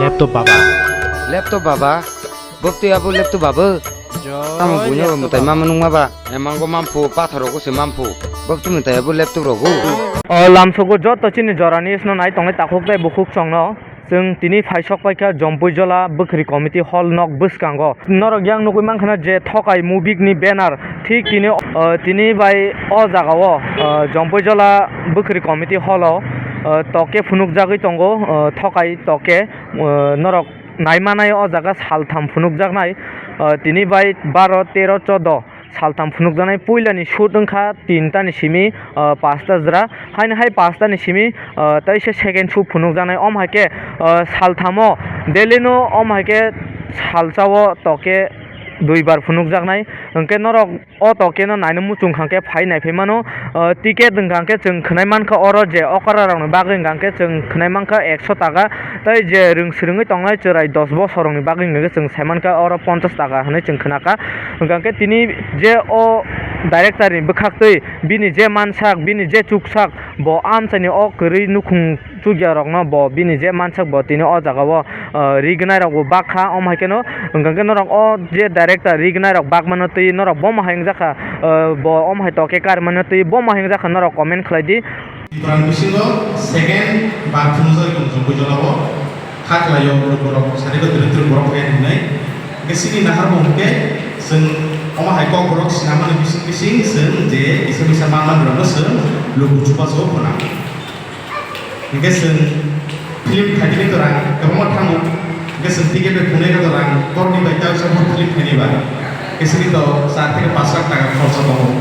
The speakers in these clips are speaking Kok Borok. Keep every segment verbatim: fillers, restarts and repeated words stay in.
Laptop baba. Laptop baba. Boptwi abo laptop baba. Tamo buino mutai mama nungma ba. Emango mamphu, pathor rogo se mamphu. Boptwi mutai abo laptop rogo. O lamsogo joto chini jorani sno nai tongnai takhuk tei bukhuk chwngno. Chwng tini phaisok paikha Jompuijola Bwkhri Committee Hall nok bwskango. Norok yang nugwi mankha na je Thokai movie ni banner, thik tini, uh, tini bai o jagao, uh, Jompuijola Bwkhri Committee Hall o, uh, toke phunukjagwi tongo, uh, Thokai toke, uh, norok naimanai o jaga saltham phunukjaknai, uh, tini bai baro, tero, chodo. Saltham phunukjaknai puilani shoot wngkha tinta ni simi, ah, pasta jora. Haino hai pasta ni simi, ah, teisa second shoot phunukjaknai. Om hai khe, ah, salthamo daily no om hai khe salsao toke duibar phunukjaknai. Hwnkhe norok o toke no naino muchung kha khe phai nai phai mano. Ah, ticket wngkha khe chwng khwnai mankha oro je okra rokni bagwi wngkha khe chwng khwnai mankha ekso taka. Tei je rwng swrwngwi tongnai chwrai dos bosor rokni bagwi hwnkhe chwng saimankha oro ponchas taka hinwi chwng khwnakha. Hwnkhe tini je o director ni bwkhaktwi bini je mansak, bini je chuksak, bo amchaini o kwrwi nukhung chukya rokno bo bini je mansak bo tini o jaga o, ah, rignai rok bo bakha. Om hai kheno hwnkhe norok o je director rignai rok bakmano twi norok bomo hai wngjakha, ah, bo om hai toke karmano twi bomo hai wngjakha norok comment khlai di. Tripura ni bisingo second bar phunukjagwi tong Jompuijolao, kha khlaio borok sari bo twrwk twrwk borok phai hinwi. Hwnkhe chini naharmung hwnkhe chwng omo hai kokborok sinamani bising bising chwng je kisa misa manmani rokno chwng luku chubachu phuna. Hwnkhe chwng film khaitini to rang kwbangma thango, hwnkhe chwng ticket bai phunai rok rang torni bai ta film khaini ba. Hwnkhe chini to char theke panch lakh taka khorcha tongo.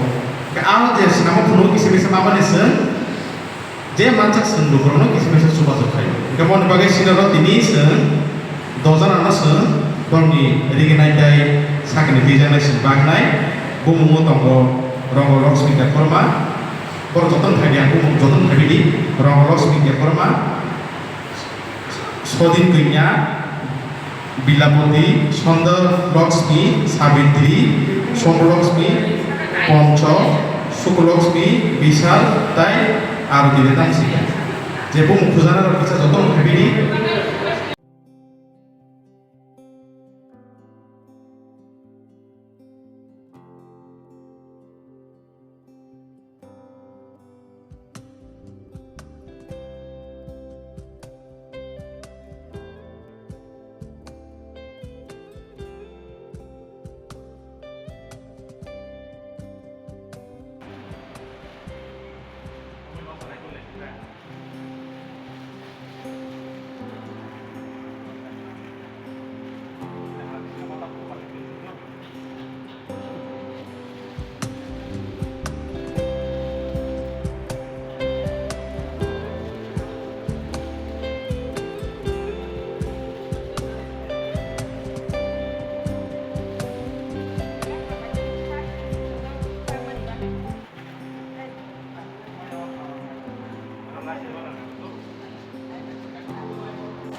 Hwnkhe ano je sinamo phunuk kisa misa manmani chwng je mansak chwng lukurokno kisa misa chubachu khaio. Hwnkhe moni bagwi sinoro tini chwng dojanano chwng borokni riginai tei sakni twijaknai chwng baknai. Bumung tongo Rongo Loksmi Debbarma, borok jotono phaibi ang bumung jotono phaibi di. Rongo Loksmi Debbarma, Sodin Kanya, Bilapati, Sundar Lakshmi, Sabitri, Somo Lakshmi, Poncho, Sukho Lakshmi, Bishal, tei Arati Vedang sika. Je bumung khujana rok kisa joto no phaibi di.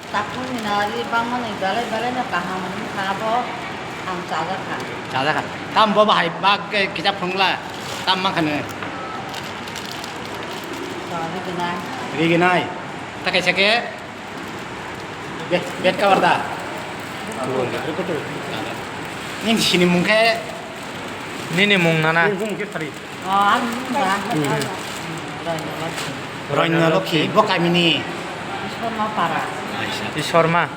Takhukni nari bangmani belai belai no kaham wngkha, abo ang chajakha. Chajakha. Tam bo bahai bak khe kisa phwrwngla, tam mankha nw? Riginai. Riginai. Ta kaisa khe? Be-, bed cover da? Nini sinimung khe? Nini mung nana? Nini mung khe sari. Oh, ang mung ba. Hmm. Royno Lokhi. Royno Lokhi, bo kamini? Ishwarma para. Ishwarma.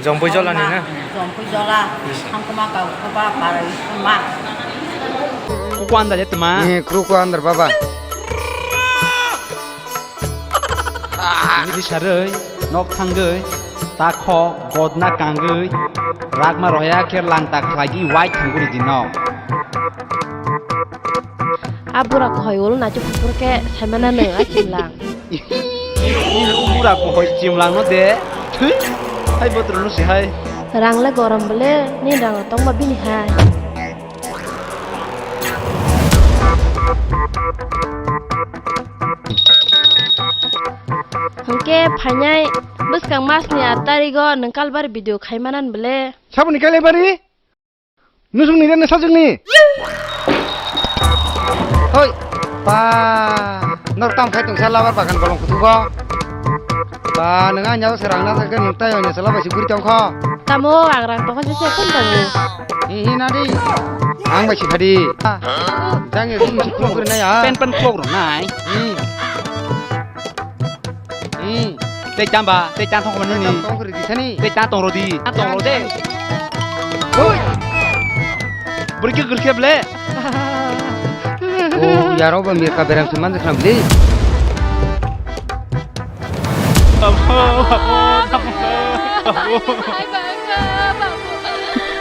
Jompuijolani na? Jompuijola. Ishwarma. Thangkoma Kaukhoba para Ishwarma. Kuku andar ya tma? Eh, kuku andar baba. Ini saroi, nok thangoi, takho, godna kangoi, rakma roya khe langta khlaidi wai thanguri di nok. A bura kohoi ulo nacho phupur khe saimana no a chimlang. Ini bura kohoi chimlang no de, thwi, hai botro no si hai. Rang le gorom bole, ni rang tongma bini hai. Hwnkhe phainai bwskang masni aat tarigo nwng kalbari video khaimanan bole. Saboni kalbari? Nusungni rene sajwkni? Hoi, pa, nor tam khai tongsa labar bagan bolong kuthugo. Ba, nwng ani yago se rang na sakhe nwng tai hwnwi chwla bai se guri tongkho. Tamo ang rang tongkha se se phone tongo. Hi hi na di. Ang bai se phadi. Jang e sum se khulum guri na ya. Pen pen khulok rok nai. Hi. Hi. Tei chamba, tei chang thok mani ni. Tong guri di sani. Tei chang tong rodi. Chang tong rodi. Hui. Buri ke gurkhe ble. Oh, yaro ba mirka beram se manjak nam le.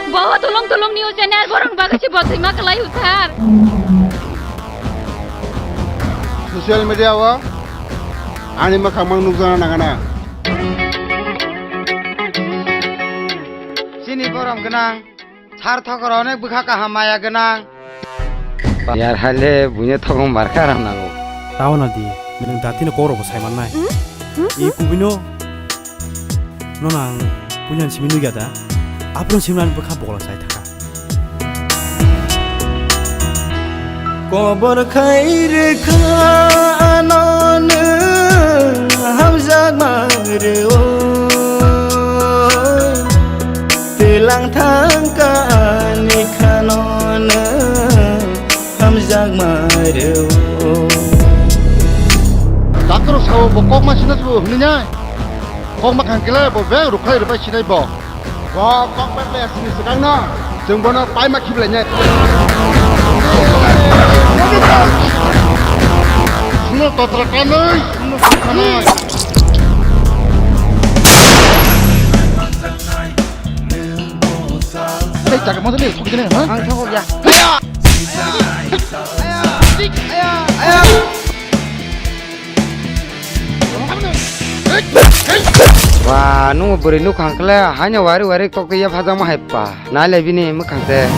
Bo tulung tulung news channel borok bagwi se bo thwima kwlai usar. Social media o ani mwkhang mang nukjana nangana. Chini borom gwnang. Sar thokor onek bwkha kaham maya gwnang. Yar hale buine thokong markha ram nango. Tao na di, nwng datino kok rokbo sai mannai. I kubino nono ang puilan simi nugya da. Apron simran bwkha bola sai thaka. Kobor khai rwkha ano nwng hamjakma rwo. Twilang thangkha ani khano nwng hamjakma rwo. Doctor sao bo kokma sina se bo hwnwi nai. Kokma khang kile bo bag rwkhlai rwbai sinai bo. Bo kok bai bai asini swkang no. Chwng bono paima khiblai nai. Suno totra kanai, suno kanai. Tei jaga mo tei thok jene, ha? Ang thok ya. Aya! Aya! Aya! Aya! Ba, nung bwrwi nukhang kle, haino wari wari tok ya phajang ma hai pa. Nai le bini mwkhang se.